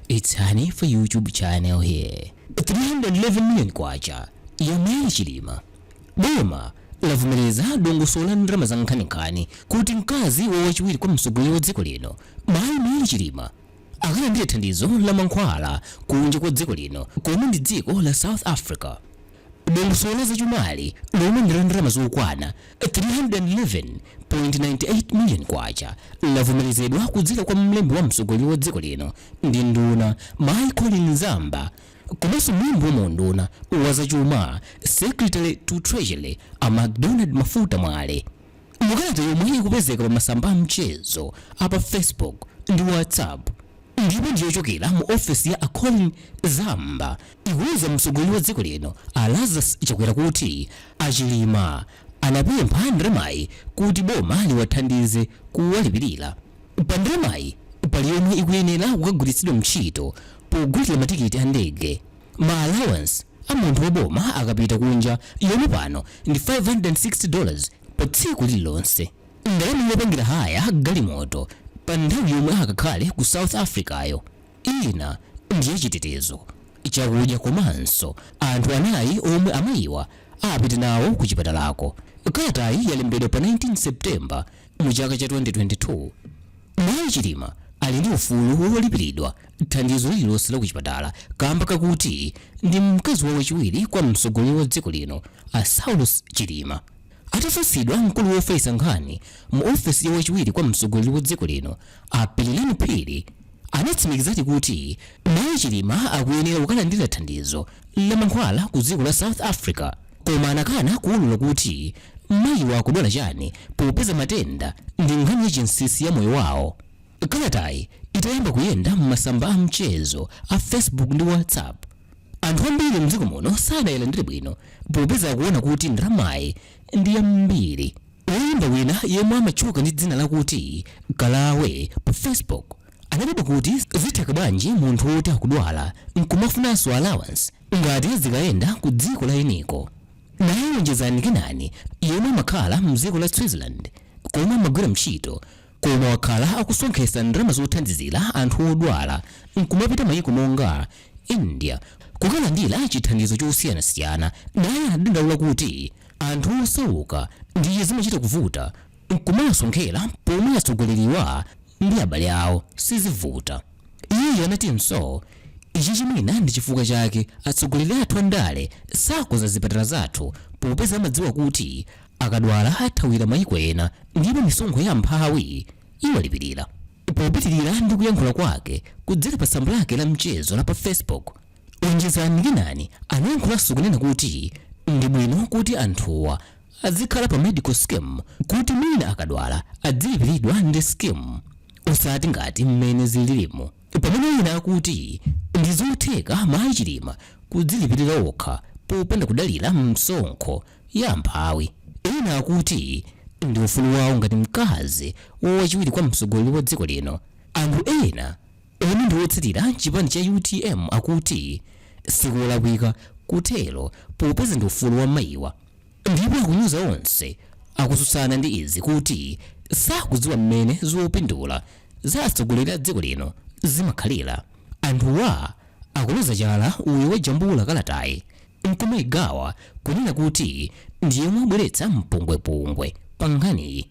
It's Honey for YouTube channel here. 311 million kwacha ya Mary Chilima. Boma lavomereza dongosolo la ndalama za nkhaninkhani kuti mkazi wa wachiwiri kwa mtsogoleri wa dziko lino, Mayi Mary Chilima, akalandire thandizo la mankhwala kunja kwa dziko lino, komwe ndi dziko la South Africa. Dongosolo la zachumali lomwe ndi la ndalama zokwana 311.98 million kwacha lavomerezedwa kudzera kwa mlembi wa mtsogoleri wa dziko lino ndi nduna, Mayi Colleen Zamba, komanso mlembi wa munduna wa zachuma, Secretary to Treasury, a MacDonald Mafuta Mwale. Mukalata yomwe ikupezeka pa masamba a mchezo apa Facebook ndi WhatsApp, ndipo ndiyochokera mu ofesi ya a Colleen Zamba, ikuwuza mtsogoleri wa dziko lino a Lazarus Chakwera kuti achilima anapempha ndalamayi kuti boma liwathandize kuwalipirira. Pa ndalamayi pali yomwe ikuyenera kukagwiritsidwa ntchito pogulira matikiti a ndege, ma allowance a munthu wa boma akapita kunja, yomwe pano ndi $560 pa tsiku lililonse, ndalama yopangira haya galimoto pa nthawi yomwe akakhale ku South Africayo, ina ndiye chitetezo, chakudya komanso anthu anayi omwe amayiwa apite nawo ku chipatalako. Kalatayi yalembedwa pa 19 September mu chaka cha 2022. Mayi Chilima ali ndi ufulu wolipiridwa thandizo lililonse la kuchipatala kamba kakuti ndi mkazi wa wachiwiri kwa mtsogoleri wa dziko lino, a Saulus Chilima. Atafunsidwa, mkulu wofalitsa nkhani mu ofesi ya wachiwiri kwa mtsogoleri wa dziko lino, a Pilirani Phiri, anatsimikizati kuti Mayi Chilima akuyenera kukalandira thandizo la mankhwala ku dziko la South Africa, koma anakana kuwulula kuti mayiwa akudwala chani popeza matenda ndi nkhani yachinsinsi ya moyo wawo. Kalatayi itayamba kuyenda m'masamba a mchezo a Facebook ndi WhatsApp, anthu ambiri mdziko muno sanayilandire bwino popeza akuona kuti ndalamayi ndi yambiri. Woyimba wina yemwe amatchuka ndi dzina lakuti Kalawe pa Facebook anadabwa kuti zitheka bwanji munthu woti akudwala nkumafunanso allowance ngati azikayenda ku dziko la eniko. Naye Onjezani Kenani, yemwe amakhala mdziko la Switzerland komwe amagwira ntchito, koma wakhala akusonkhetsa ndalama zothandizira anthu odwala nkumapita mayiko monga India kukalandira chithandizo chosiyanasiyana, naye anadandaula kuti anthu osauka ndiye zimachita kuvuta nkumasonkhera, pomwe atsogoleriwa ndi abale awo sizivuta. Iye anatinso ichi chimwina ndi chifukwa chake atsogoleri athu andale sakonza zipatala zathu, popeza amadziwa kuti akadwala athawira mayiko ena ndipo misonkho ya amphawi iwalipirira. Popitirira ndi kuyankhula kwake kudzera pa tsamba lake la mchezo la pa Facebook, Onjezani Kenani anayankhulanso kunena kuti ndi bwino kuti anthuwa azikhala pa medical scheme kuti mwina akadwala adzilipiridwa ndi scheme, osati ngati mmene zililimu. Pamene ena akuti ndi zotheka Mayi Chilima kudzilipirira okha popanda kudalira msonkho ya amphawi, ena akuti ndi ufulu wawo ngati mkazi wachiwiri kwa mtsogoleri wa dziko lino. Anthu ena omwe ndi otsatira chipani cha UTM akuti sikulakwika kutero popeza ndi ufulu wa mayiwa, ndipo akunyoza onse akutsutsana ndi izi kuti sakudziwa mmene zopindula za atsogoleri a dziko lino zimakhalira. Anthuwa akuloza chala uyo wajambula kalatayi nkumayigawa, kunena kuti ndiye mwabweretsa mpungwepungwe pa nkhaniyi.